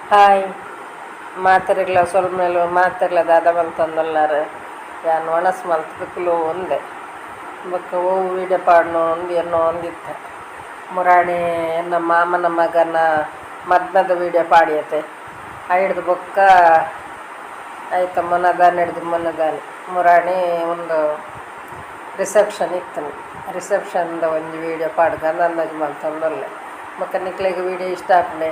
Hi ಮಾತೆರೆಗ್ಲ ಸೊಲ್ಮೆಲು. ಮಾತೆರ್ಲ ದಾದ ಮಲ್ತೊಂದುಲ್ಲೆರ್? ಯಾನ್ ಒಣಸ್ ಮಲ್ತುದು ಕುಲೋಂದೆ. ಬೊಕ್ಕ ಒವು ವೀಡಿಯೋ ಪಾಡ್ನು ಎನ್ನೊಂದಿತ್ತೆ. ಮುರಾಣಿ ಎನ್ನ ಮಾಮನ ಮಗನ ಮದ್ಮೆದ ವೀಡಿಯೋ ಪಾಡಿಯತೆ. ಐಡ್ದ್ ಬೊಕ್ಕ ಐತ ಮೊನದಾನಿ ಹಿಡ್ದು ಮೊನದಾನಿ ಮುರಾಣಿ ಉಂದು ರಿಸೆಪ್ಷನ್ ಇತ್ತುಂಡು. ರಿಸೆಪ್ಷನ್ದ ಒಂಜಿ ವೀಡಿಯೋ ಪಾಡ್ಗ ಅಂದಾಜು ಮಲ್ತೊಂದುಲ್ಲೆ. ಬೊಕ್ಕ ನಿಕ್ಲೆಗ್ ವೀಡಿಯೋ ಇಷ್ಟ ಆಪುಂಡೆ?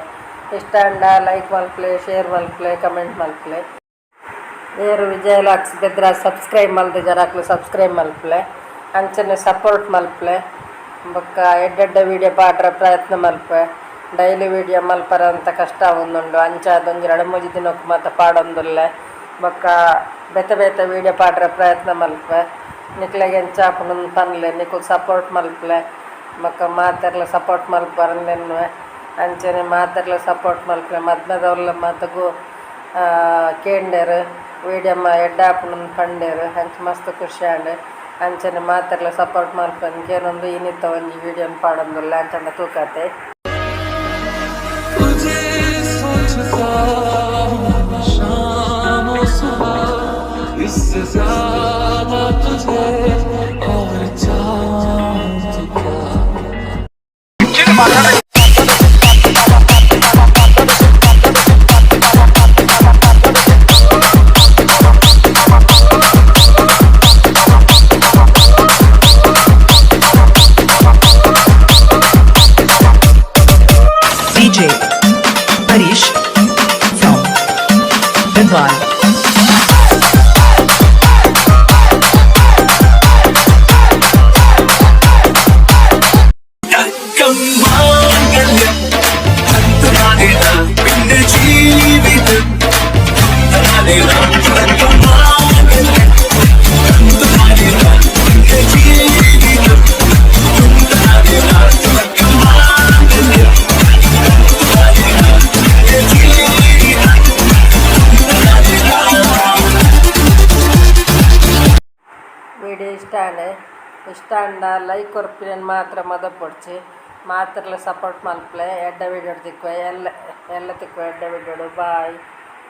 ಇಷ್ಟ ಆಂಡ ಲೈಕ್ ಮಲ್ಪುಲೆ, ಶೇರ್ ಮಲ್ಪುಲೆ, ಕಮೆಂಟ್ ಮಲ್ಪುಲೆ. ಏರ್ ವಿಜಯ ವ್ಲಾಗ್ಸ್ ಬೆದ್ರ ಸಬ್ಸ್ಕ್ರೈಬ್ ಮಲ್ದಿಜಾರ, ಅಕ್ಲು ಸಬ್ಸ್ಕ್ರೈಬ್ ಮಲ್ಪುಲೆ. ಅಂಚನೆ ಸಪೋರ್ಟ್ ಮಲ್ಪುಲೆ. ಬೊಕ್ಕ ಎಡ್ಡೆಡ್ಡೆ ವೀಡಿಯೋ ಪಾಡ್ರೆ ಪ್ರಯತ್ನ ಮಲ್ಪೆ. ಡೈಲಿ ವೀಡಿಯೋ ಮಲ್ಪರ ಅಂತ ಕಷ್ಟ ಆವೊಂದುಂಡು. ಅಂಚಾದ್ ಒಂಜಿ ರಡ್ಡ್ ಮೂಜಿ ದಿನೊಕು ಮಾತ ಪಾಡೊಂದುಲ್ಲೆ. ಬೊಕ್ಕ ಬೇತೆ ಬೇತೆ ವೀಡಿಯೋ ಪಾಡ್ರೆ ಪ್ರಯತ್ನ ಮಲ್ಪೆ. ನಿಕ್ಲೆಗ್ ಎಂಚ ಆಪುಂಡು ಪನ್ಲೆ. ನಿಕುಲು ಸಪೋರ್ಟ್ ಮಲ್ಪುಲೆ. ಬೊಕ್ಕ ಮಾತೆರ್ಲ ಸಪೋರ್ಟ್ ಮಲ್ಪರಂದೆನ್ನುವೆ. ಅಂಚನೆ ಮಾತೆರ್ಲ ಸಪೋರ್ಟ್ ಮಲ್ಪುಲೆ. ಮದ್ಮೆದವುಲ ಮಾತ ಗೋ ಕೇಂಡೆರ್, ವೀಡಿಯೋ ಎಡ್ಡೆ ಆಪುಂಡು ಪಂಡೆರ್. ಅಂಚ ಮಸ್ತ್ ಖುಷಿ ಆಂಡ್. ಅಂಚನೆ ಮಾತೆರ್ಲ ಸಪೋರ್ಟ್ ಮಲ್ಪುಲೆ ಕೇನೊಂದು ಇನಿತ ಒಂಜಿ ವೀಡಿಯೋನ್ ಪಾಡೊಂದುಲ್ಲೆ. ಅಂಚನೆ ತೂಕತೆ. तुझे सोचता हूँ शाम सुबह, इससे ज्यादा तुझे और चाहूँ तो क्या? DJ Harish from Bengal. മാംഗല്യം പിന്നെ ജീവിതം. മാംഗല്യം പിന്നെ ജീവിതം. മാംഗല്യം ജീവിതം. ವೀಡಿಯೋ ಇಷ್ಟ ಆಂಡ್, ಇಷ್ಟ ಆಂಡ ಲೈಕ್ ಕೊರ್ಪಿನೆನ್ ಮಾತ್ರ ಮದಪೊಡ್ಚಿ. ಮಾತೆರ್ಲ ಸಪೋರ್ಟ್ ಮಲ್ಪುಲೆ. ಎಡ್ಡೆ ವೀಡಿಯೋ ತಿಕ್ಕುವೆ. ಎಲ್ಲ ಎಲ್ಲ ತಿಕ್ಕುವೆ ಎಡ್ಡೆ ವೀಡಿಯೋಡು. ಬಾಯ್.